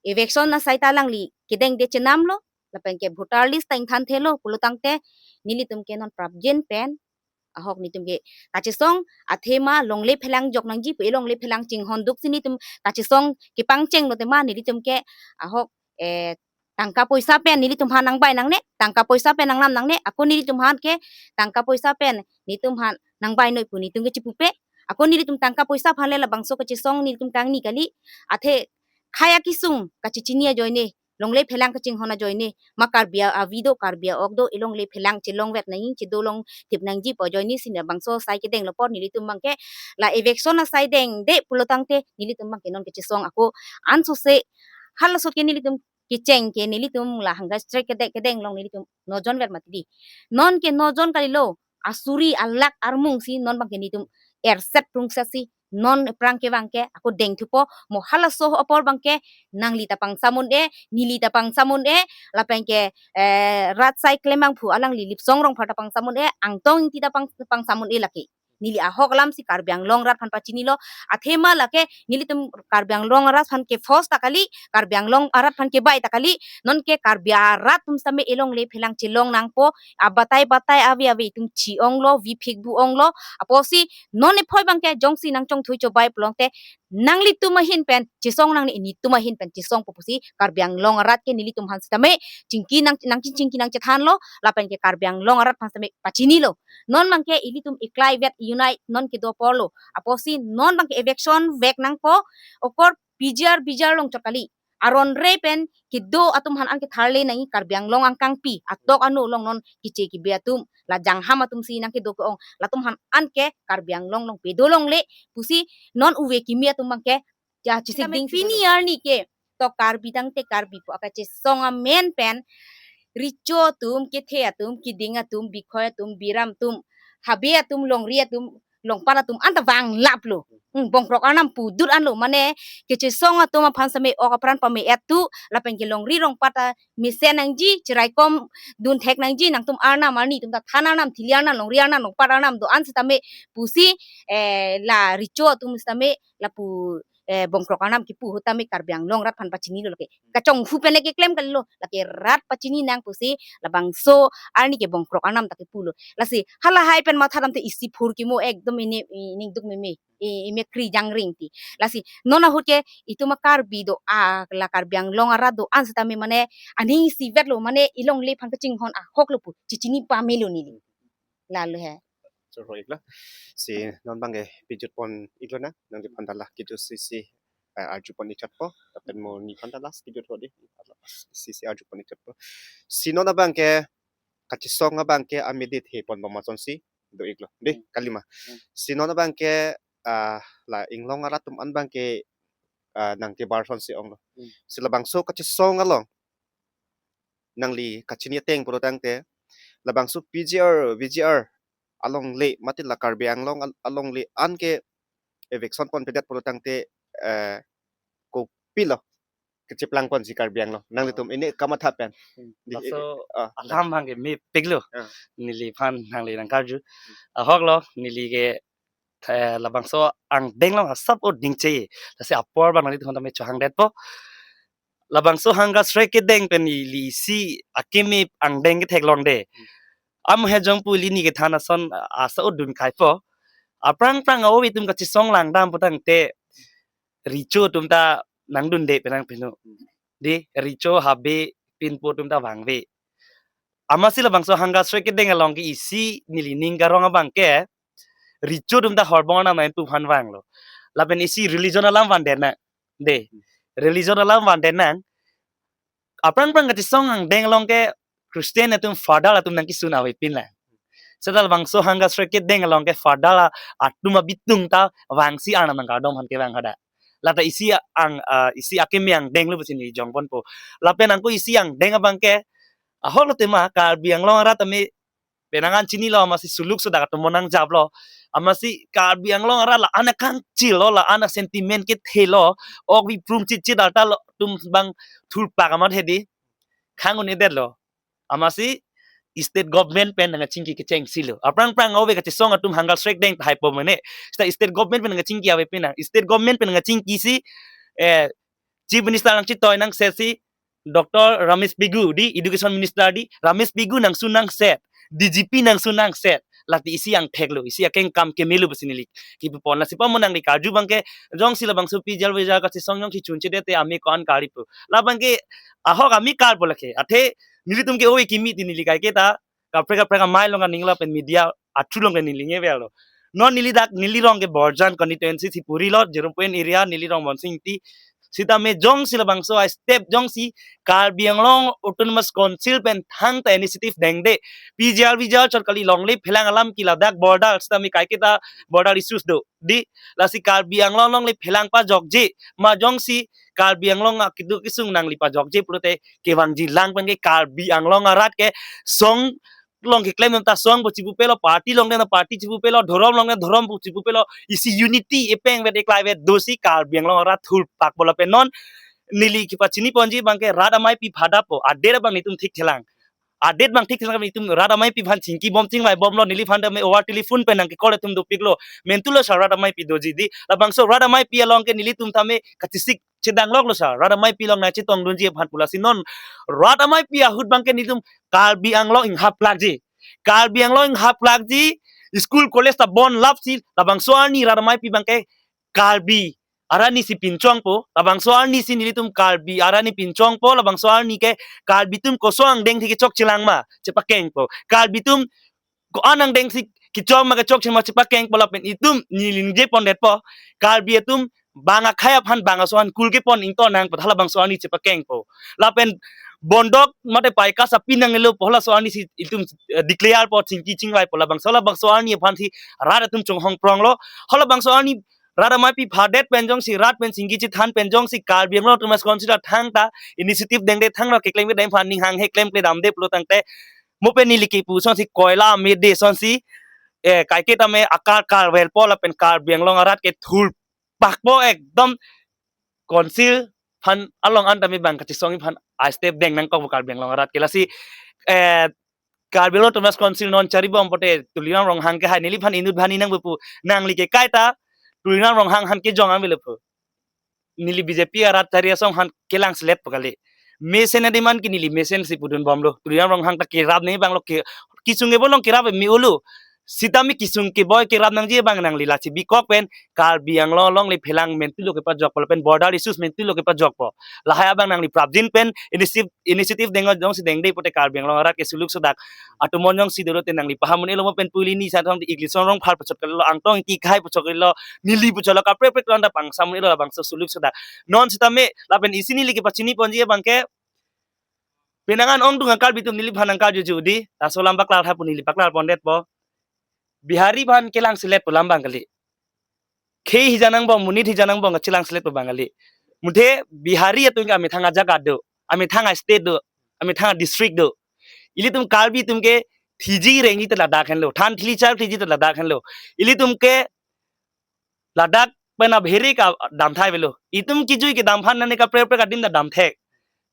eviction asai ta alangli kedengde chenamlo, lapen ke voter list ta ingthanthelo pulo tangte nelitum ke non prapjin pen ahok netum ke kachesong athema longle phelang jok nangji pu, e longle phelang chinghon duk si netum kachesong kepangchenglo tema nelitum ke ahok, eh, tangka poisa pen nelitum aphan nangbai nangne, tangka poisa pen nanglam nangne, ako nelitum aphan ke tangka poisa pen netum aphan nangbai noi pu netum ke chipupe, ako nelitum tangka poisa aphan le labangso kachesong nelitum kangni kali, athe khei akesung kachechini ajoine, longle phelang kachinghon ajoine, ma Karbi a-, avi do, Karbi a-ok do, e longle phelang chelongvet nangji, chedo longthip nangji pu ajoine si labangso asai kedenglo apot nelitum abang ke la eviction asai dengde pulo tangte nelitum abang ke non kachesong ako ansose halaso ke nelitum kecheng ke nelitum la hunger strike kedeng kedeng along nelitum nojon vet mati di. Non ke nojon kalilo, asuri alakh armung si non abang ke netum erset prungset si non aphrang kevang ke ako dengthupo, mo halaso apor abang ke nangli ta pangsam un-e, neli ta pangsam un-e, lapen ke, eh, rat asai klem abang pu alangli Lipsong Rongphar ta pangsam un-e, Angtong Ingti ta pang, pangsam un-e lake. Neli ahok alam si Karbi Anglong arat aphan pachinilo, athema lake nelitum Karbi Anglong arat aphan ke force ta kali, Karbi Anglong arat aphan kebai ta kali, non ke Karbi arat atum sitame e longle phelang chelong nangpo, abatai batai ave ave itum chi-onglo, vi phikbu-onglo, apotsi non ephoi abang ke jongsi nangchongthui chobai pulo tangte nanglitum ahin pen chesong nangne, netum ahin pen chesongpo pusi Karbi Anglong arat ke nelitum aphan sitame chingki nang, nangchingki nangchethanlo, lapen ke Karbi Anglong arat aphan sitame pachinilo. Non abang ke ilitum iklai vet unite non kedo aporlo. Apotsi non abang ke eviction vek nangpo, okor P G R, P G R along chot kali. Aron re pen kedo atum aphan anke tharle nangji, Karbi Anglong angkangpi atok anu along non kiche kibi atum, la jangham atum si nangkedo ke-ong, latum aphan anke Karbi Anglong along pedo longle pusi non uve kimi atum abang ke ja chesik ding pini arni ke to Karbi tangte Karbi pu akachesong amen pen recho atum, kethe atum, kiding atum, bikhoi atum, biram atum, habe atum, longri atum, longpat atum anta vanglaplo. Hmm, bongkrok arnam pu dut anlo, mane kechesong atum aphan sitame ok apran pame-et tu, lapen kelongri longpat ta mesen nangji, cheraikom dun thek nangji, nangtum arnam arni atum ta than arnam, thili arnam, longri arnam, longpat arnam do-an sitame pusi, eh, la recho atum sitame lapu, eh, bongkrok arnam kipu ahut tame Karbi Anglong arat aphan pachinilo lake. Kachonghu pen le keklem kalilo, lake rat pachini nang pusi labangso arni ke bongkrok arnam ta kipulo. Lasi halahai pen matha damte isi phur kimo ekdom ini, ining duk meme, i, imekri jangring ti. Lasi non ahut ke itum a Karbi do-an, la Karbi Anglong arat do-an sitame mane aning isivetlo, mane ilongle aphan kachinghon ahoklo pu chichini pamelo neli. Lalo he. Choro iklo. Si non abangke pejut pon iklo na, nangli aphan ta la kejut si si, eh, arju pon ikchotpo, lapen mo neliphan ta last kejut ho di. Si si arju pon ikchotpo. Si non abangke kachesong abangke amidit he pon bom asonsi do iklo. Di, Hmm. kalima. Hmm. Si non abangke, ah, la inglong arat atum an abangke, ah, nangkebar asonsi onglo. Hmm. Si labangso kachesong along nangli kachini ateng pulotangte, labangso P G R, V G R alongle, mate la Karbi Anglong al-, alongle anke eviction ponpedet pulotangte, eh, kopilo kecheplang ponsi Karbi Anglong? Nanglitum ini kamatha pen. Hmm. Di, Laso ah, alam abangke mepiklo. Ah. Neliphan nangli nangkarju. Ahoklo, neli ke, eh, labangso angdeng along asap o dingche. Lasi apor abang nanglitum aphan tame chohangdetpo. Labangso hunger strike kedeng pen ili isi akimi angdeng ketheklongde. Amu he jong pu ili ni kethan ason asa udun kaipo. Aphrang phrang a-ove atum kachesong langdam pulotangte recho atum ta nangdunde penang pinu. Di, recho, habe, pinpo atum ta vangve. Amatsi labangso hunger strike kedeng along ke isi neli ning karong abangke recho atum ta horbong anam nangpu aphan vanglo. Lapen isi religion alam vandenang. De, religion alam vandenang. Aphrang phrang kachesong angdeng along ke Christian atum, father atum nangkesun avepin lang. Seta labangso hunger strike kedeng along ke father a-, atum abitung ta vangsi arnam nangkardom aphan kevang hadak. Lata isi ang, ah, isi akimi angdenglo pusi neli jongponpo. Lapen angko isi angdeng abangke, ahoklo tema Karbi Anglong arat tame penang an chinilo, amatsi suluk sudak atum mo nangjaplo. Amatsi Karbi Anglong arat la-an akangchilo, la-an asentiment kethelo, ok viprum chitchit alta lo atum abang thurpak amat hedi khang un-edetlo. Amatsi state government pen nangkachingki kechengsilo. Aphrang phrang a-ove kachesong atum hunger strike deng tahai po mene. Seta state government pen nangkachingki avepin nang. State government pen nangkachingkisi, eh, Chief Minister nangchitoi nangsetsi Doctor Ramesh Pegu di, Education Minister di, Ramesh Pegu nangsun nangset, D G P nangsun nangset. Lati isi angtheklo, isi akengkam kemelo pusi neli kipupon. Lasi pa mo nangli karju abangke, jongsi labangso P G R V G R kachesong jongsi chunchedetde ami ko-an karipo. Labangke ahok ami karpo lake. Athe nelitum ke ove kimi ti neli kaiketa kaprek kaprek amei along kaninglo pen media athu along kaningling-e avelo. Non neli dak neli rong ke Borjan constituency si purilo, zero point area, neli rong Bonsing Ingti. Sitame jongsi labangso a-step jongsi Karbi Anglong Autonomous Council pen thangta initiative dengde, P G R V G R chot kali, longle phelang alam ke ladak border, sitame kaiketa border issues do. Di, lasi Karbi Anglong longle phelang pajokje, ma jongsi Karbi Anglong akeduk kesung nangli pajokje pulote kevangji lang pen ke Karbi Anglong arat ke song along keklem ta song pu chipupelo, party along ta party chipupelo, dhorom along ta dhorom pu chipupelo, isi unity epeng vet eklai vet dosi Karbi Anglong arat thurpakpo lapen non neli kipachini ponji abangke rat ameipi phadapo, adet abang nelitum thikthelang. Adet abang thikthelang, nelitum rat ameipi aphan chingki bom chingvai bomlo, neliphan tame over telephone pen nangke-call atum dopiklo. Mentulo sir, rat ameipi doji di. Labangso rat ameipi along ke nelitum tame kachisik chedangloklo sir, rat ameipi along nangchetongdunji aphan pu. Lasi non rat ameipi ahut abangke nelitum Karbi Anglong inghaplakji. Karbi Anglong inghaplakji, school college ta bon lapsi, labangso arni rat ameipi abangke Karbi arat ni si pinchongpo, labangso arni si nelitum Karbi arat ni pinchongpo, labangso arni ke Karbi atum koson angdengsi kechokchelang ma chepakengpo. Karbi atum ko-an angdengsi kechok ma kechokche ma chepakengpo lapen itum neli ningje pondetpo. Karbi atum bang akhei aphan bang aso-an kul kepon ingtonnangpo, halabangso arni chepakengpo. Lapen bondok mate paika sapi nangnelo pu halaso arni si itum, eh, declare po, chingki chingvaipo, labangso, labangso arni aphansi rat atum chonghong pronglo. Halabangso arni rat ameipi phadet pen jongsi, rat pen chingki chethan pen jongsi Karbi Anglong Autonomous Council athangta initiative dengde, thangno keklem kedam aphan ning hanghe klemkle damde pulotangte, mo pen neli kipu asonsi koila amede asonsi, eh, kaiketa me akar karvelpo lapen Karbi Anglong arat ke thur pakpo ekdom council aphan along an tame bang kachesong aphan a step deng nangkok Karbi Anglong arat ke. Lasi, eh, Karbi Anglong Autonomous Council non chari bom pote Tuliram Ronghang ke hai neliphan inut bhani nangpo pu, nangli ke kaita Tuliram Ronghang aphan kejong ambil pu. Neli B J P arat chari asong aphan kelang selet po kali. Mesen adim an ke neli mesen si pudun bomlo. Tuliram Ronghang ta kerap nangji abang lo ke, kesung keboi along kerap me-olo. Sitame kesung keboi kerap nangji abang nangli lasi bikok pen Karbi Anglong alongle phelang mentu lo kepajokpo lapen border issues mentu lo kepajokpo. Lahai abang nangli prapjin pen initiative, initiative deng jongsi dengde pote Karbi Anglong arat ke suluk sodak atum jongsi dolo te nangli paham un-elo mo pen puli ni sa thong English song rong phar pachot kali lo, Angtong Ingti khai pachot kali lo, neli pachot lo kaprek prek ron da pangsa un-elo labangso suluk sodak. Non sitame lapen isi neli kepachini ponji abang ke penang an ongdung angkal bitum neliphan angkal juju di, laso lam paklar tha pu neli paklar pondetpo. Bihari aphan kelang selet pu lam abang kali. Khei hijan angbong, monit hijan angbong kachelang selet pu abang kali. Muthe Bihari atum ke amethang ajaga do, amethang a-state do, amethang a-district do. Ilitum Karbi atum ke thiji rengji ta ladak henlo, than thili char thiji ta ladak henlo. Ilitum ke ladak pen abhere kedam thai avelo. Itum kijui kedam aphan nane kaprek prek adim ta dam thek.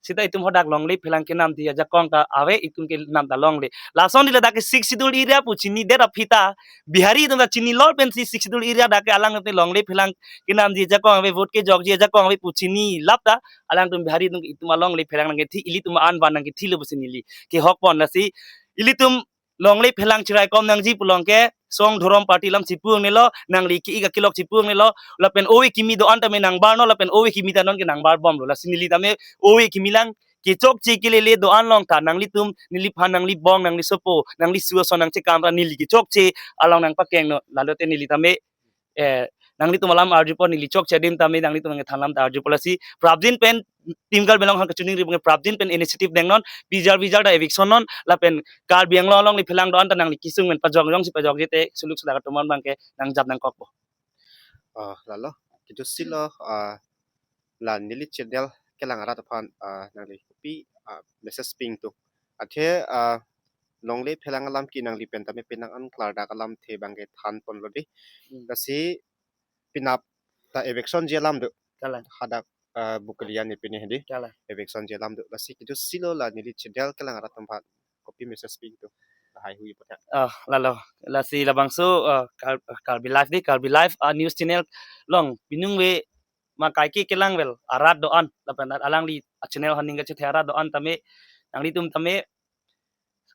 Sita itum hadak longle phelang kenamji ajakong ta ave, itum kenam ta longle. Lason di ladak ke Sixth Schedule area pu chinidet aphi ta Bihari atum ta chinilo pensi Sixth Schedule area dak ke alang te longle phelang kenamji ajakong ave, vote kejokji ajakong ave pu chinilap ta alangtum Bihari atum itum alongle phelang nangkethi, ilitum an van nangkethi lo pusi neli kehok pon. Lasi ilitum longle phelang cheraikom nangji pu along ke song dhorom party alam chipu angnelo, nangli ki-ik akilok chipu angnelo, lapen ove kimi do-an tame nangbar non, lapen ove kimi ta non ke nangbar bomlo. Lasi neli tame ove kimi lang kechokche kelele do-an along ta nanglitum, neliphan, nangli bong, nangli sopo, nangli su ason nangchekam ta neli kechokche along nangpakeng non. Lalote neli tame, eh, nanglitum alam arjupo, neli chokche adim tame nanglitum nangthan lam ta arjupo. Lasi prapjin pen Team Karbi Anglong aphan kachiningri abang ke prapjin pen initiative deng non, pijar pijar ta eviction non, lapen Karbi Anglong alongle phelang do-an ta nangli kesung pen pajok jongsi pajokji te suluk sodak atum an abang ke nangjap nangkokpo. Ah, lalo, kejut si lo, ah, la neli channel kelang arat aphan, ah, nangli kopi, ah, message ping tu. Athe, ah, longle phelang alam ke nangli pen tame penang an klardak alamthe abang ke than ponlo di. Hmm. Lasi penap ta eviction ji alam do. Kalang. Hadak, ah, Bokolia ni pine hedi. Kalang. Eviction ji alam do. Lasi kejut si lo la neli channel kelang arat atum aphan kopi message ping tu. Lahai hui aputhak. Ah, lalo. Lasi labangso, ah, Kar-, Karbi Live di, Karbi Live, ah, news channel along pinung ave ma kaike kelang vel arat do-an, lapen alangli a-channel aphan ning kachethe arat do-an tame, nanglitum tame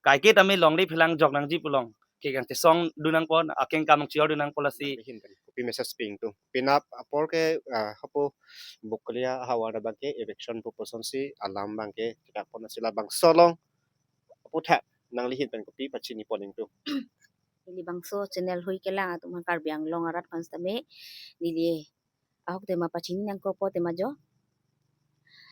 kaike tame longle phelang jok nangji pu along ke kangchesong dun nangpo, akeng kam nangchior dun nangpo. Lasi nangli ahin pen kopi message ping tu. Penap apor ke, ah, hapu Bokolia ahavar abang ke eviction pu puson si alam abang ke chekak pon, lasi labangso along aputhak nangli ahin pen kopi pachini pon ing tu. Neli bangso channel hui kelang atum aphan, Karbi Anglong arat aphan sitame neli ahok tema pachini nangkokpo tema jo.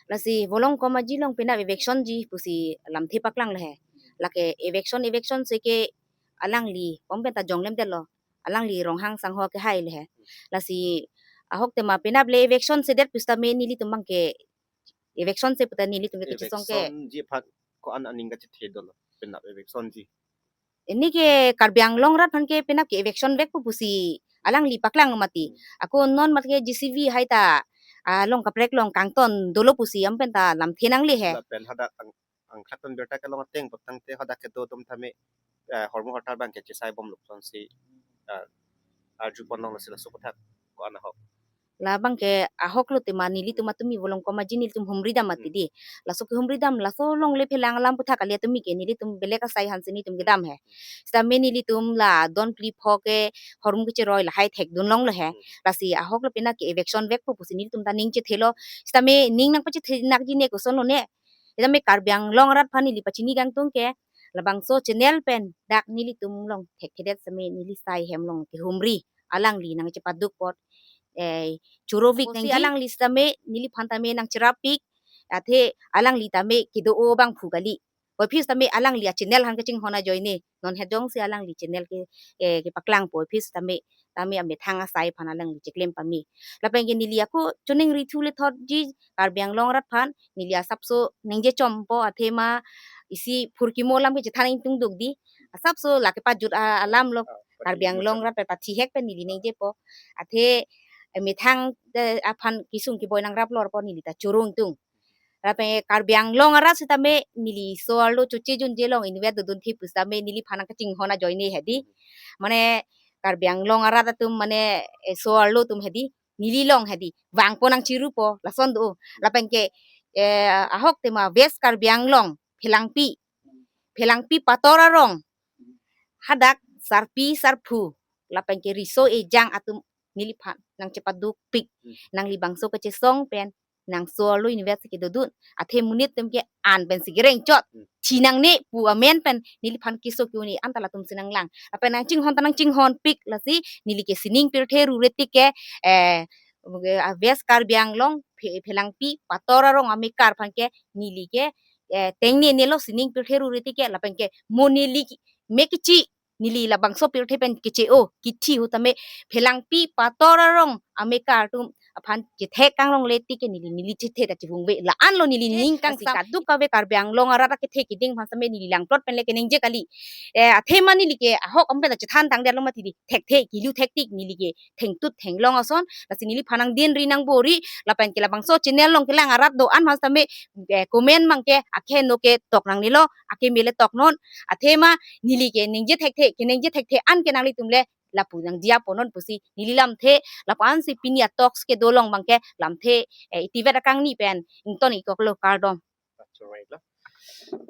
Lasi volong komaji along penap eviction ji pusi lamthe paklang le he. Lake eviction, eviction si ke alangli pom pen ta jonglemdetlo. Alangli Ronghang sangho ke hai le he. Lasi ahok tema penap le eviction si det pusitame nelitum abang ke eviction si puta nelitum ke kachisong ke. Eviction ji aphan ko-an aning kachethe dolo penap eviction ji? Ini ke Karbi Anglong arat aphan ke penap ke eviction vekpo pusi alangli paklang mati. Hmm. Ako non mat ke J C B hai ta, ah, along kaprek along kangton dolo pusi am pen ta lamthe nangle he. Lapen hadak ang, angkhat ton birta kelong ateng putangte hadak kedo atum tame, eh, hormu hortar abang ke chesai bomlo puson si, eh, arju pon long, lasi laso aputhak ko-an ahok? Labang ke ahok lo tema, nelitum atumi volong komaji nelitum humri dam mati. Hmm. Di. Laso ke humri dam, laso longle phelang alam aputhak kali atumi ke, nelitum belek asai aphan si nelitum kedam he. Sitame nelitum la don phli pho ke hormu kecheroi lahai thekdun longlo he. Hmm. Lasi ahok lo penap ke eviction vekpo pusi nelitum ta ning chethelo. Sitame ning nangpachethe nakji ne koson lo ne. Sitame Karbi Anglong arat aphan neli pachini kangtung ke, labangso channel pen dak nelitum along thekthedet sitame neli sai hem along kehumri alangli nangchepaduk apot, eh, choro-ik nangji. Alangli sitame neliphan tame nangcherapik, athe alangli tame kedo-o abang phu kali. Puvoiphit sitame alangli a-channel aphan kachinghon ajoine, non het jongsi alangli channel ke, eh, kepaklang puvoiphit sitame, tame amethang asai aphan alangli cheklem pame. Lapen ke neli ako chiningri thu le thotji Karbi Anglong arat aphan, neli asapso ningje chompo, athema isi phurkimo alam ke chethan ingtungduk di. Asapso lake pajut a-, alam lo. Ah, Karbi Anglong arat pen pathihek pen neli ningjepo. Athe eh, methang, eh, aphan kesung keboi nangrap lor apot neli ta choro ingtung. Lapen Karbi Anglong arat sitame neli so arlo choche junje long inutvet dodun the pusitame neliphan nangkachinghon ajoine hedi. Mane Karbi Anglong arat atum mane, eh, so arlo atum hedi, neli along hedi vangpo nangchirupo lason do. Lapen ke, eh, ahok tema West Karbi Anglong Phelangpi, Phelangpi Pator arong hadak sarpi sarpo lapen ke riso ejang atum neliphan nangchepadukpik, nanglibangso kachesong pen nang so arlo inutvet si kedodun, athe monit atum ke an pensi kereng chot, thi nangne pu amen pen neliphan keso ke-un-e anta latumsi nanglang. Lapen nangchinghon ta nangchinghonpik, lasi neli ke sining pirthe rure tik ke, eh, ah, West Karbi Anglong Phe-, Phelangpi Pator arong amekar aphan ke neli ke, eh, tengne nelo sining pirthe rure tik ke, lapen ke mo neli ki-, me kichi neli labangso pirthe pen keche-o kithi ahut tame Phelangpi Pator arong amekar atum aphan chethek kanglongle tik ke neli, neli chethe ta chevungve, la-anlo neli ning kangsam. Kaduk kave Karbi Anglong arat akethe keding aphan sitame neli langplot pen le keningje kali. Eh, athema neli ke ahok amen ta chethan tangdetlo mati di, thekthe kilu thektik neli ke thengtut thenglong ason, lasi neliphan nangdinri nangbori, lapen ke labangso channel along kelang arat do-an aphan sitame, eh, comment abang ke akeheno ke tok nangnelo, akeme le toknon, athema neli ke ningje thekthe, keningje thekthe an ke nanglitum le lapu nangdiya ponon pusi neli lamthe, lapu-ansi pini a-talks kedo along abang ke lamthe, eh, itivet akangni pen ington-ik koklo, kardom. Alright lo.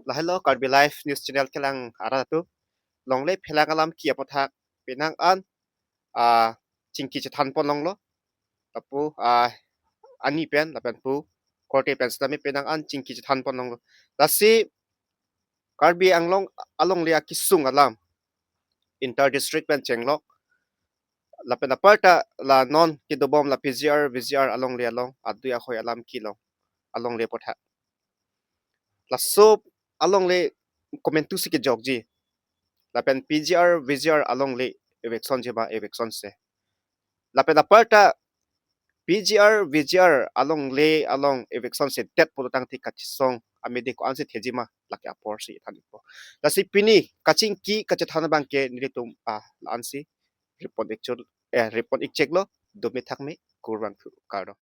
Lahelo Karbi Live News Channel kelang arat atum, longle phelang alam ki aputhak penang an, ah, chingki chethan pon longlo. Lapu, ah, ani pen lapen pu korte pen sitame penang an chingki chethan pon longlo. Lasi Karbi Anglong alongle akesung alam inter district pen chenglok, lapen aparta la non kedobom la P G R V G R alongle along adui ahoi alam kelong alongle aputhak. Laso alongle komantusi kejokji. Lapen P G R V G R alongle eviction ji ma eviction se. Lapen aparta P G R V G R alongle along eviction sedet pulotangte kachesong amede ko-ansi theji ma, lake aporsi than-ikpo. Lasi pini kachingki kachethan abang ke nelitum, ah, la-ansi ri pon-ik chot, eh, ri pon-ik cheklo, dome thakme, kurvangthu, kardom.